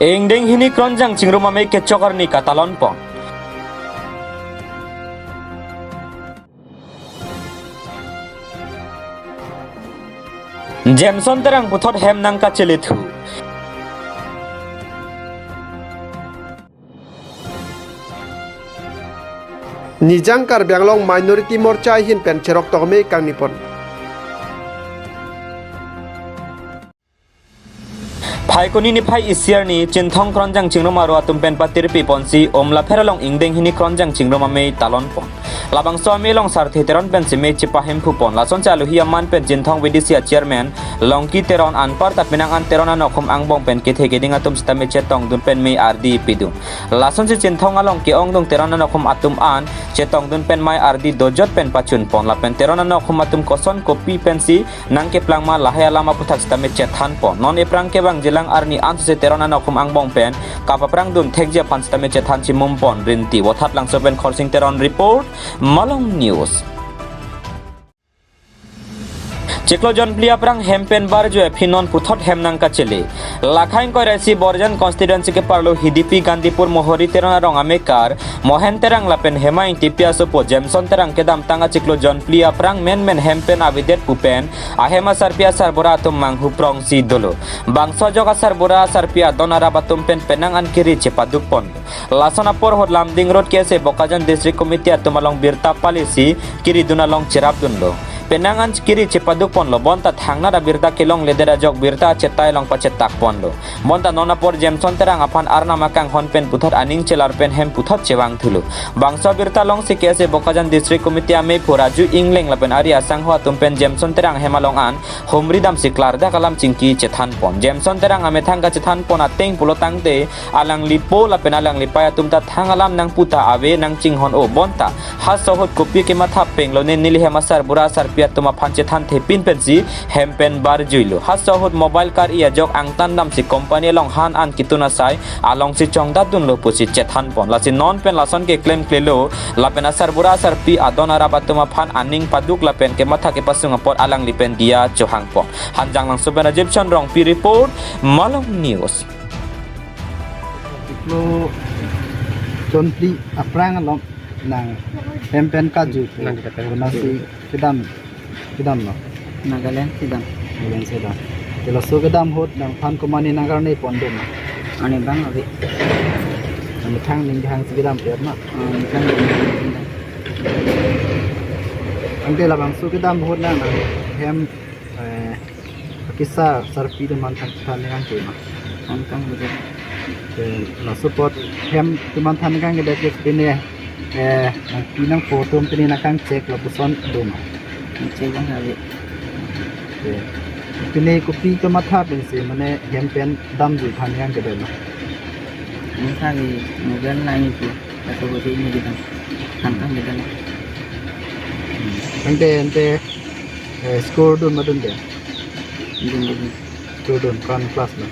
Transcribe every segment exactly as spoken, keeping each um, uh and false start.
Ingdeng hini Kronjang Chingrum Amei kechok arni katalon pon. Jameson Terang puthot hem nangkachelethu. Nijang Karbi Anglong Minority Morcha ahin pen cherok tokme kangni pon. Phaikuni niphai isi arni Chinthong Kronjang Chingrum Aro atum pen patirpi ponsi Umlapher along ingdeng hini Kronjang Chingrum Amei talon pon. Labangso amei along Sarthe Teron pensi mei chepahemphu pon. Lasonsi alohi aman pen Chinthong V D C a chairman Longki Teron anparta penang an Teron anokhum angbong pen kethe keding atum sitame chetongdun pen mei ardi pidun. Lasonsi Chinthong along ke-ongdung Teron anokhum atum an chetongdun pen mei ardi dojot pen pachun pon. Lapen Teron anokhum atum koson kopi pensi nangkeplang ma lahai alam aputhak sitame chethan pon. Non ephrang kevang jilang arni ansose Teron anokhum angbong pen kapaprangdun thekji aphan sitame chethan chimum pon rinti. Vothatlangso pen Khorsing Teron report, Malong News. Chiklo jonphli aphrang hem pen barjui aphi non puthot hem nangkachele. Lakha ingkoi ra isi Borjan constituency ke-arlo Hidipi Gandhipur Mohori Teron arong amekar Mohen Terang lapen Hema Ingtipi asopo Jameson Terang kedamtang achiklo jonphli aphrang menmen hem pen avedet pu pen ahem asarpi asarbura atum manghu prongsi dolo. Bangso ajok asarbura asarpi adon arap atum pen penang an kiri chepaduk pon. Lason apor ahut Lumding Road K S A Bokajan District Committee atum along birta palisi kiridun along cherapdunlo. Penang an kiri chepaduk ponlo, bonta thangnat abirta kelongledet ajok birta achetai along pachetak ponlo. Bonta non apor Jameson Terang aphan Arnam akanghon pen puthot aning chelar pen hem puthot chevangthulo. Bangso abirta alongsi K S A Bokajan District Committee amei phu Raju Ingleng lapen ari asangho atum pen Jameson Terang hem along an humri damsi klardak alam chingki chethan pon. Jameson Terang amethang kachethan pon ateng pulo tangte alangli po lapen alangli pei atum ta thang alam nangpu ta ave nangchinghon-o, bonta halaso ahut kopi kematha penglo ne neli hem asarbura asarpi atum aphan chethan thepin pensi hem pen barjuilo. Halaso ahut mobile kar-i ajok angtan damsi company along han an kitun asai alongsi chongdatdunlo pusi chethan pon. Lasi non pen lason keklemklelo lapen asarbura asarpi adon arap atum aphan aning paduk lapen kematha kepasung apot alangli pen diya chohang pon. Hanjanglangso pen Rajiv Chandra Rongpi report, Malong News. Chiklo jonphli aphrang along nang hem pen kaju. Nang kita pen. Konatsi kedam, kedamlo? Nagaland kedam. Nagaland kedam. Te laso kedam ahut nangphan komatne nangkarne pon doma? Arnivang ave. Nangmethang ning hangsi kedam per ma? Ah, methang ning kedam. Tangte labangso kedam ahut nang, nang hem, eh, akesar asarpi atum aphan than, than nangkangke ma? Than kangke. Eh, laso apot hem atum aphan than nangkangkedet ke pine, eh, nangpi nangpo atum pine nangkangchek lapuson doma? Nangchek abang ave. Eh, pine kopi kematha pensi mane hem pen damjui than nangkangkedetlo? Methang ke mobile line pu, laso ahut si neli kedam. Than kangkedetlo. Hmm. Tangte ante, eh, score dun ma dunde? Dun, dun. Score dun, ko-an class lo?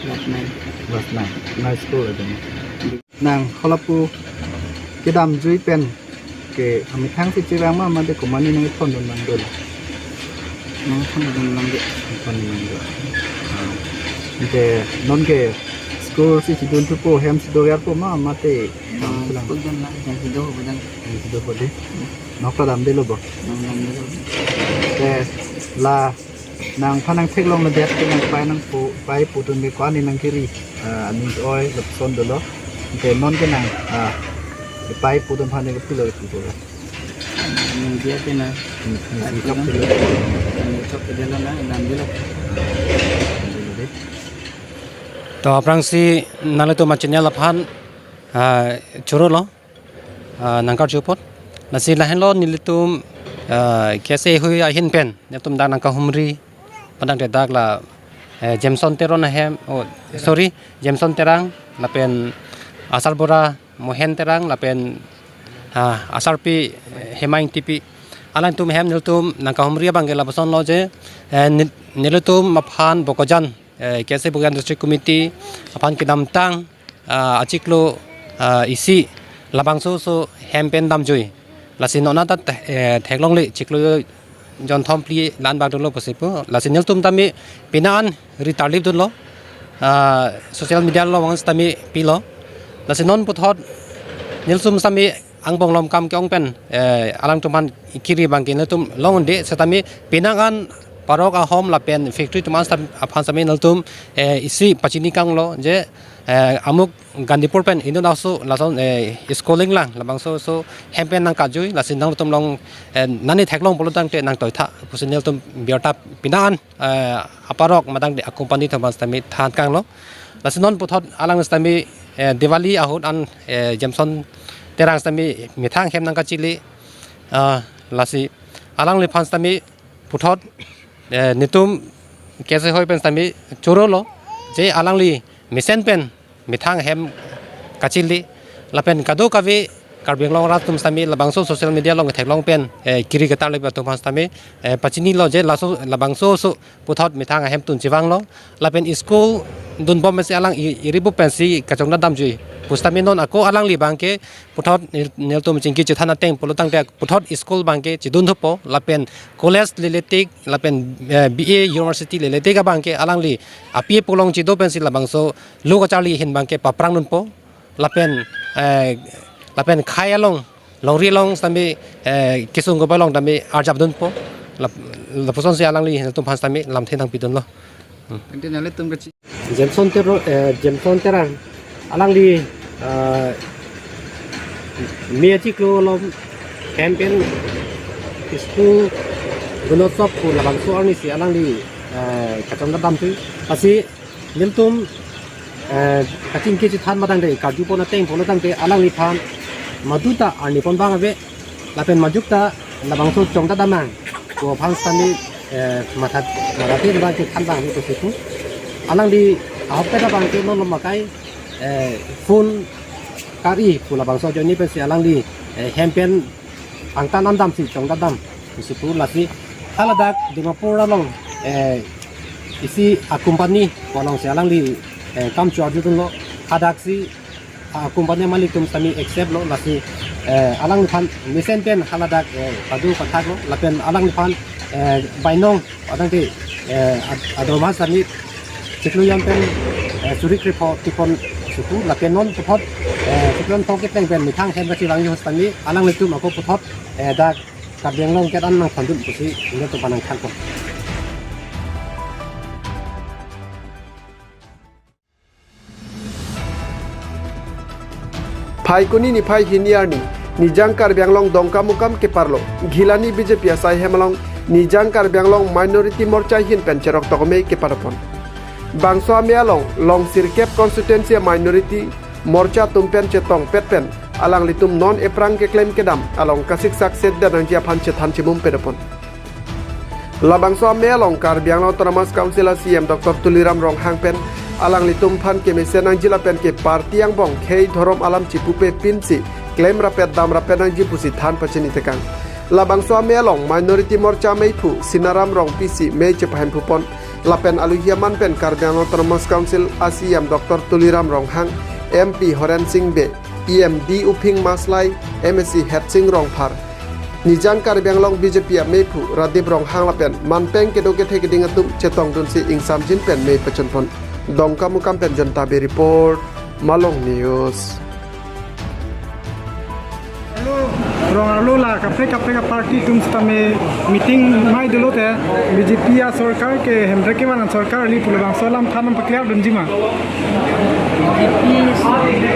Class nine. Class nine. Nice school lo dun. Nang halapu kedamjui pen ke amethang si chevang ma mate komatne nangthondun abang dolo? Nangthondun abang dolo. Nangthondun abang dolo. Ah. Ante non ke school si chidunthupo, hem si doverpo ma mate? Ah, school dun lang, hem si dopo dun. Hem si dopo dei. Nok ta damdelo bo? Nok damdelo. Te la nangphan nangtheklongledet ke nangpei nangpo, pei po atum ke ko-an nangkiri, ah, aning oi lapuson dolo. Ante non ke nang, ah, pei po atum aphan ke pilo ke pupo? Nangdiya ke na. Hmm, nangchok ke dolo. Nangchok ke dolo na, damdelo. To aphrangsi nanglitum a-channel aphan, ah, chorolo. Ah, nangkarju apot. Lasi lahenlo nelitum, ah, K S A hui ahin pen nelitum dak nangkahumri padang te dak la, eh, Jameson Teron ahem, oh, sorry, Jameson Terang, lapen asarbura Mohen Terang, lapen, ah, asarpi, eh, Hema Ingtipi. Alangtum ahem nelitum nangkahumri abang ke lapusonlo je, eh, nel-, nelitum aphan Bokajan, eh, K S A Bokajan District Committee aphan kedamtang, ah, achiklo, ah, isi labangso oso hem pen damjui. Lasi non anta te-, eh, theklongle chiklo jonthom phli la-an bak dolo pusi pu. Lasi nelitum tame pine an ri tarlipdunlo. ah, social media along setame pilo. Lasi non puthot nelitum setame angbong lom kam ke-ong pen, eh, alangtum aphan kiri abangke nelitum longde setame penang an parok ahom lapen factory atum an setame aphan setame nelitum, eh, isi pachini kanglo je, eh, amuk Gandipur pen inut aso lason, eh, schooling lang labangso so hem pen nangkajui, lasi nangtum along, eh, nani theklong pulo tangte nangtoitha pusi nelitum birta penang an, eh, aparok madang de a company atum aphan setame than kanglo. Lasi non puthot alang setame, eh, Diwali ahut an, eh, Jameson Terang setame methang hem nangkachili, ah, lasi alangliphan setame puthot, eh, netum kese hoi pen setame chorolo je alangli mesen pen methang hem kachili lapen kadokave Karbi Anglong arat atum setame labangso social media along theklong pen, eh, kiri ketar le atum aphan setame, eh, pachinilo je laso labangso so puthot methang ahem tun chevanglo lapen school dunbom pensi alang i-, iribu pensi kachongdat damjui pu setame non ako alangli abangke puthot nel-, nelitum chingki chethan ateng pulo tangte puthot school abangke chedun thupo lapen college leletik lapen, eh, B A university leletik abangke alangli api pulong chedo pensi labangso lo kacharli ahin abangke paphrang dunpo lapen, eh, lapen khei along longri along setame, eh, kesung kebai along setame arjap dunpo lap-, lapusonsi alangli nelitum aphan setame lamthe nangpidunlo. Hmm. Ante nanglitum kachi- Jameson Tero-, eh, Jameson Terang alangli, eh, me achiklo along hem pen school Gunotsov pu labangso arnisi alangli, eh, kachongdat damthu. Lasi nelitum, eh, kachingki chethan madang de karjupon ateng pulo tangte alangliphan maduta arnipon abang ave lapen majukta labangso chongdat damnang pu aphan setame, eh, matha, matha te abangke than abang ave pusi pu. Alangli ahokpet abangke non lom akai, eh, phone kari pu labangso ajoine pensi alangli, eh, hem pen angtan an damsi chongdat dam pusi pu. Lasi haladak Dimapur along, eh, isi a company pu alongsi alangli, eh, kam cho-arjudunlo, hadaksi a company malik atum setame accept lo, lasi, eh, alangliphan mesen pen haladak, eh, padu pathaklo lapen alangliphan, eh, bainong adang ke, eh, ad-, adorma setame chiklo jon pen, eh, suri krepho tipon suku lapen non puthot, eh, chiklo jon thok kepleng pen methang hem kachevangji ahut setame alanglitum ako puthot, eh, dak Karbi Anglong ket an nangphandun pusi nelitum aphan nangthanpon. Phaikuni niphai hini arni, Nijang Karbi Anglong Dongkamukam keparlo, Gilani B J P asai hem along, Nijang Karbi Anglong Minority Morcha ahin pen cherok tokme keparpon. Bangso ame along, long sirkep constituency minority Morcha atum pen chetongpet pen, alanglitum non ephrang keklem kedam along kasiksak setda nangji aphan chethan chimum pedopon. Labangso ame along Karbi Anglong Autonomous Council a C E M Doctor Tuliram Ronghang pen alanglitum aphan kemesen nangji lapen ke party angbong khei dhorom alam chipupe pinsi klem rapet dam rapet nangji pusi than pachini tekang. Labangso ame along Minority Morcha meiphu Sinaram Rongpi si mei chepahem phupon. Lapen aluhi aman pen Karbi Anglong Autonomous Council a C E M Doctor Tuliram Ronghang, M P Horen Sing Bey, E M D Uphing Maslai, M A C Hetsing Rongphar, Nijang Karbi Anglong B J P ameiphu Radip Ronghang lapen manpeng kedo kethe keding atum chetongdunsi ingsamjin pen mei pachunpon. Dongkamukam pen Jonta Bey report, Malong News. Rong arlo la kaprek kaprek a party atum setame meeting mai dolo te B J P a sorkar ke Hemprek kevan sorkar kali pu labangso alam than nangpaklar dunji ma? B J P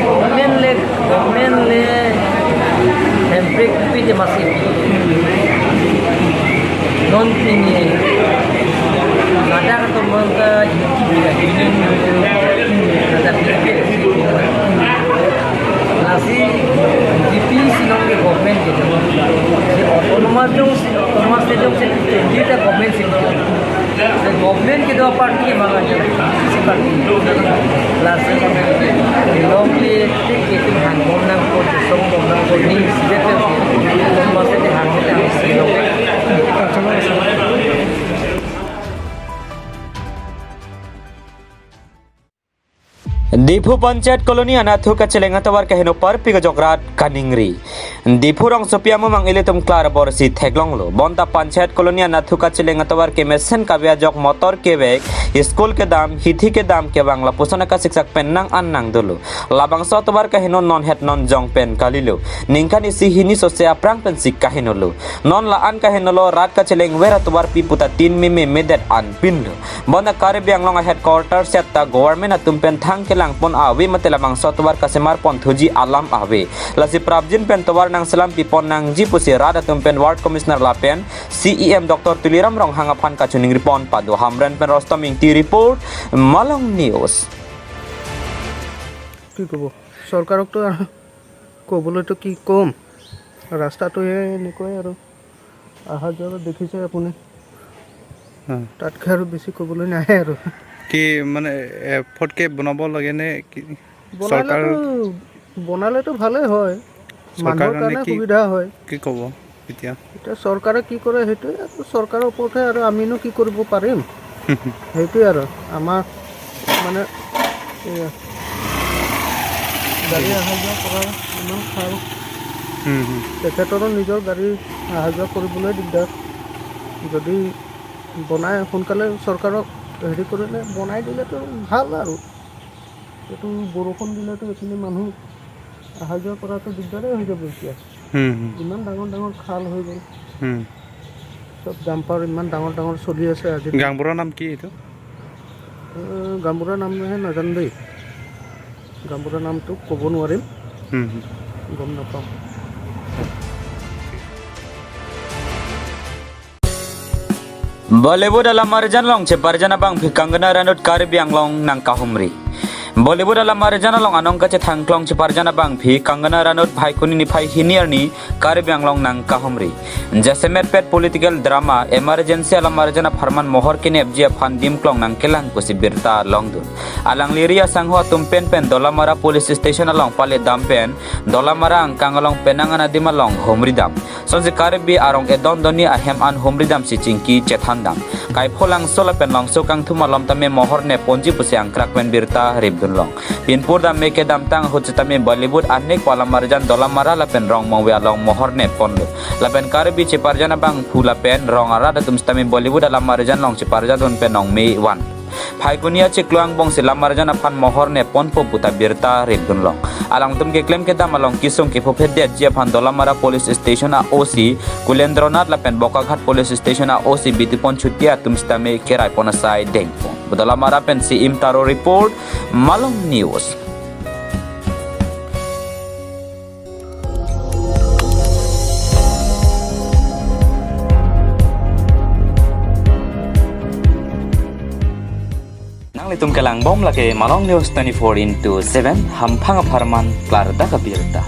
government le, government le Hemprek pi de masi. Non pini ada ketemu ke Union, ada P P. Lasi B J P si nong ke government ke. Si autonomous jong si, autonomous state jong si, di ta government si. Si government kedo party mang aja. Si party. Lasi nong ke tik ke tik han bom nangpo, song bom nangpo, ni si de ke. Autonomous state han ke si nong ke. Diphu Panchayat Colony anatthu kacheleng atovar kaheno parpik ajok rat kaningri. Diphu rongsopi amumang ilitum klar borsi theklonglo. Bonta Panchayat Colony anatthu kacheleng atovar kemesen kave ajok motor kevek School kedam, hithi kedam kevang lapuson akasiksak pen nang an nang dolo. Labangso atovar kaheno non het non jong pen kalilo. Ningkan isi hini sose aphrang pensi kahenolo. Non la-an kahenolo, rat kacheleng ver atovarpi puta tin meme medet an pinlo. Bonta Karbi Anglong a headquarter setta government atum pen thang kelangpon ave mate labangso atovar kasemar ponthuji alam ave. Lasi prapjin pen tovar nangselam pipon nangji pusi rat atum pen ward commissioner lapen C E M Doctor Tuliram Ronghang aphan kachiningripon pado. Hamren pen Rostom Ingti report, Malong News. কি ক'ব, চৰকাৰকতো আৰু ক'বলৈতো কি ক'ম, ৰাস্তাটো এই এনেকুৱাই আৰু অহা যোৱা দেখিছে আপুনি। হা। তাতকৈ আৰু বেছি ক'বলৈ নাই আৰু। কি মানে, এ, ফটকে বনাব লাগে নে কি? বনালেতো, চৰকাৰ বনালেতো ভালেই হয়, চৰকাৰৰ মানুহৰ কাৰণে কাৰণে কি, সুবিধা হয়। কি ক'ব এতিয়া? এতিয়া চৰকাৰে কি কৰে সেইটোৱে আৰু, চৰকাৰৰ ওপৰতহে আৰু আমিনো কি কৰিব পাৰিম। সেইটোৱে আৰু আমাৰ মানে, এয়া, গাড়ী অহা যোৱা কৰা ইমান খাল। হুম, হুম। তেখেতৰো নিজৰ গাড়ী অহা যোৱা কৰিবলৈ দিগদাৰ। যদি বনাই সোনকালে চৰকাৰক হেৰি কৰিলে বনাই দিলেতো ভাল আৰু। এইটো বৰষুণ দিলেতো এইখিনি মানুহ অহা যোৱা কৰাটো দিগদাৰেই হৈ যাব এতিয়া। হুম, হুম। ইমান ডাঙৰ ডাঙৰ খাল হৈ গ'ল। হুম। চব ডাম্পাৰ ইমান ডাঙৰ ডাঙৰ চলি আছে আজি। গাঁওবুঢ়াৰ নাম কি এইটো? এ, গাঁওবুঢ়াৰ নামহে নাজানো দেই। গাঁওবুঢ়াৰ নামটো ক'ব নোৱাৰিম। হুম, হুম। গম নাপাওঁ। Bollywood alam arjan along cheparjan abangpi Kangana Ranaut Karbi Anglong nangkahumri. Bollywood alam arjan along anong kachethang klong cheparjan abangpi Kangana Ranaut Phaikuni niphai hini arni Karbi Anglong nangkahumri. Jasemet pet political drama emergency alam arjan apharman mohor kenepji aphan dimklong nangkelang pusi birta longdun. Alangli ri asangho atum pen pen Dolamara Police Station along paledam pen Dolamara angkang along penang anadim along humridam. Sonsi Karbi arong edon doni ahem an humridamsi chingki chethandam. Kaipholangso lapen Longso kangthum alom tame mohor nepponji pusi angkrak pen birta ripdunlong. Pinpur dam me kedamtang ahut sitame Bollywood anek alam arjan Dolamara lapen Rongmongve along mohor nepponlo. Lapen Karbi cheparjan abangphu lapen rong arat atum sitame Bollywood alam arjan along cheparjandun pen nong me van. Phaikuni achiklo angbongsi lam arjan aphan mohor nepponpo puta birta ripdunlong. Alangtum keklem kedam along kesung kephophedetji aphan Dolamara Police Station a O C Kulendra Nath lapen Bokaghat Police Station a O C Bitipon Chutia atum sitame keraipon asai dengpon. Dolamara pen Siim Taro report, Malong News. Nanglitum kelangbom lake Malong News twenty-four into seven, hamphang apharman klardak abirta.